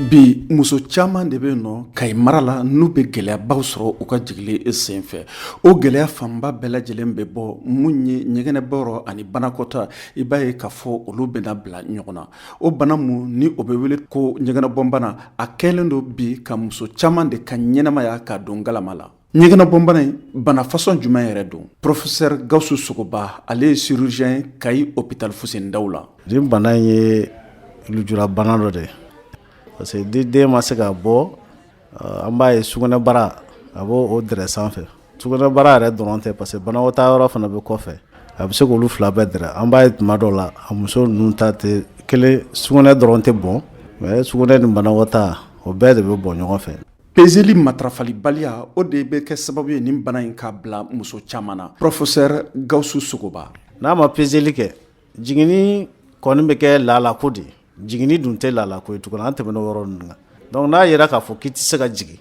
Bi muso caman de bɛ yen nɔ Kayi mara la, n'u bɛ gɛlɛyabaw sɔrɔ u ka jigili senfɛ. O gɛlɛya fanba bɛɛ lajɛlen bɛ bɔ mun ye? Ɲɛgɛnɛbɔyɔrɔ ani banakɔtaa. I b'a ye k'a fɔ olu bɛna bila ɲɔgɔn na. O bana mun ni o bɛ wele ko ɲɛgɛnɛbɔnbana, a kɛlen don bi ka muso caman de ka ɲɛnamaya ka don galama la. Ɲɛgɛnɛbɔnbana in, bana fasɔn jumɛn yɛrɛ don? Professeur Gawusu Sogoba, ale ye chirurgien Kayi hôpital Fuseni Daw la. Nin bana in ye lujura bana dɔ de ye, parce que ni den ma se ka bɔ, an b'a ye sugunɛbara, a b'o o dɛrɛ sanfɛ. Sugunɛbara yɛrɛ dɔrɔn tɛ, parce que banakɔtaa yɔrɔ fana bɛ kɔfɛ, a bɛ se k'olu fila bɛɛ dɛrɛ. An b'a ye tuma dɔw la, a muso ninnu ta tɛ kelen, sugunɛ dɔrɔn tɛ bɔn, mais sugunɛ ni banakɔtaa, o bɛɛ de bɛ bɔn ɲɔgɔn fɛ. Peseli matarafalibaliya, o de bɛ kɛ sababu ye nin bana in ka bila muso caman na. Professeur Gawusu Sogoba. N'a ma peseli kɛ, jiginni kɔni bɛ kɛ lalako de ye. Jiginni dun tɛ lalako ye tuguni, an tɛmɛn'o yɔrɔ ninnu kan. Donc n'a yera k'a fɔ k'i tɛ se ka jigin,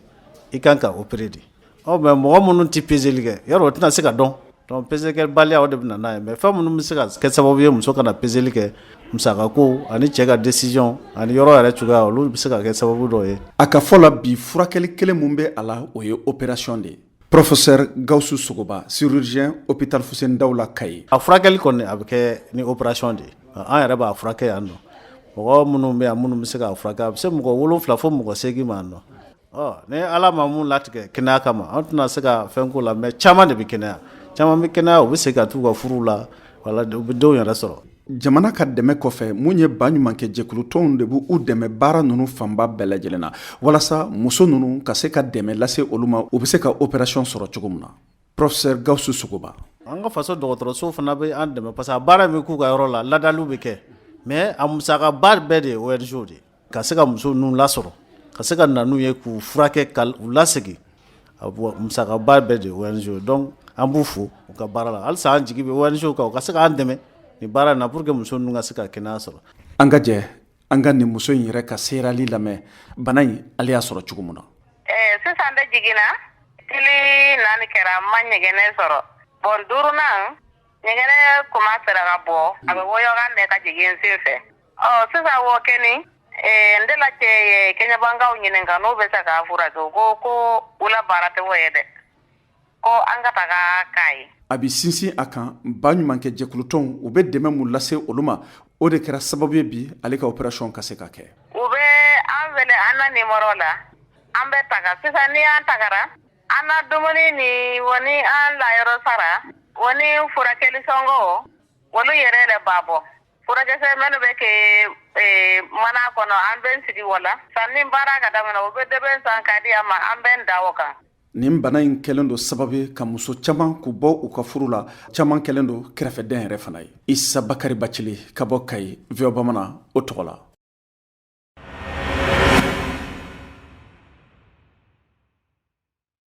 i kan ka opérer de. Ɔ mais mɔgɔ minnu tɛ peseli kɛ, yarɔ o tɛna se ka dɔn. Donc peselikɛbaliya, o de bɛ na n'a ye. Mais fɛn minnu bɛ se ka kɛ sababu ye muso kana peseli kɛ, musakako ani cɛ ka décision ani yɔrɔ yɛrɛ cogoya, olu bɛ se ka kɛ sababu dɔ ye. A ka fɔ la, bi furakɛli kelen mun bɛ a la, o ye opération de ye. Professeur Gawusu Sogoba, chirurgien, hôpital Fuseni Daw la Kayi. A furakɛli kɔni, a bɛ kɛ ni opération de ye. An yɛrɛ b'a furakɛ yan nɔ. Mɔgɔ minnu bɛ yan, minnu bɛ se k'a furakɛ, a bɛ se mɔgɔ 7 fo mɔgɔ 8 ma yan nɔ. Ɔ ni Ala ma mun latigɛ kɛnɛya kama, an tɛna se ka fɛn k'o la, mais caman de bɛ kɛnɛya, caman bɛ kɛnɛya, u bɛ segin ka t'u ka furuw la, wala u bɛ denw yɛrɛ sɔrɔ. Jamana ka dɛmɛ kɔfɛ, mun ye baɲumankɛ jɛkulutɔnw de b'u dɛmɛ baara ninnu fanba bɛɛ lajɛlen na, walasa muso ninnu ka se ka dɛmɛ lase olu ma, u bɛ se ka opération sɔrɔ cogo min na. Professeur Gawusu Sogoba. An ka faso dɔgɔtɔrɔso fana bɛ an dɛmɛ, parce que a baara bɛ k'u ka yɔrɔ la, ladaliw bɛ kɛ, mais a musakaba bɛɛ de ye ONG de ye, ka se ka muso ninnu lasɔrɔ, ka se ka na n'u ye k'u furakɛ, ka u lasegin, a musakaba bɛɛ de ye ONG. Donc an b'u fo u ka baara la. Halisa an jigi bɛ ONG kan, u ka se k'an dɛmɛ nin baara in na pour que muso ninnu ka se ka kɛnɛya sɔrɔ. An ka jɛ an ka nin muso in yɛrɛ ka seerali lamɛn, bana in, ale y'a sɔrɔ cogo min na. Sisan de jiginna, tile 4 kɛra, n ma ɲɛgɛnɛ sɔrɔ. Bon, duurunan ɲɛgɛnɛ commencera ka bɔ, a bɛ wɔyɔkan mɛn ka jigin n sen fɛ. Ɔ sisan wo kɛni, n de la cɛ ye kɛɲɛbankaw ɲininka n'u bɛ se k'a furakɛ. U ko ko u la baara tɛ o ye dɛ, ko an ka taga Kayi. A bɛ sinsin a kan, baɲumankɛ jɛkulutɔnw, u bɛ dɛmɛ mun lase olu ma, o de kɛra sababu ye bi ale ka opération ka se ka kɛ. U bɛ an wele an na numéro la, an bɛ taga. Sisan ni an tagara, an na dumuni ni wani an layɔrɔ sara wani furakɛli sɔngɔ, olu yɛrɛ de b'a bɔ. Furakɛsɛ minnu bɛ kɛ mana kɔnɔ, an bɛ sigi o la. Sanni baara ka daminɛ, u bɛ dɛbɛn san ka di an ma, an bɛ da o kan. Nin bana in kɛlen don sababu ye ka muso caman k'u bɔ u ka furu la, caman kɛlen don kɛrɛfɛden yɛrɛ fana ye. Isa Bakari Bacili ka bɔ Kayi, VOA Bamanan o tɔgɔ la.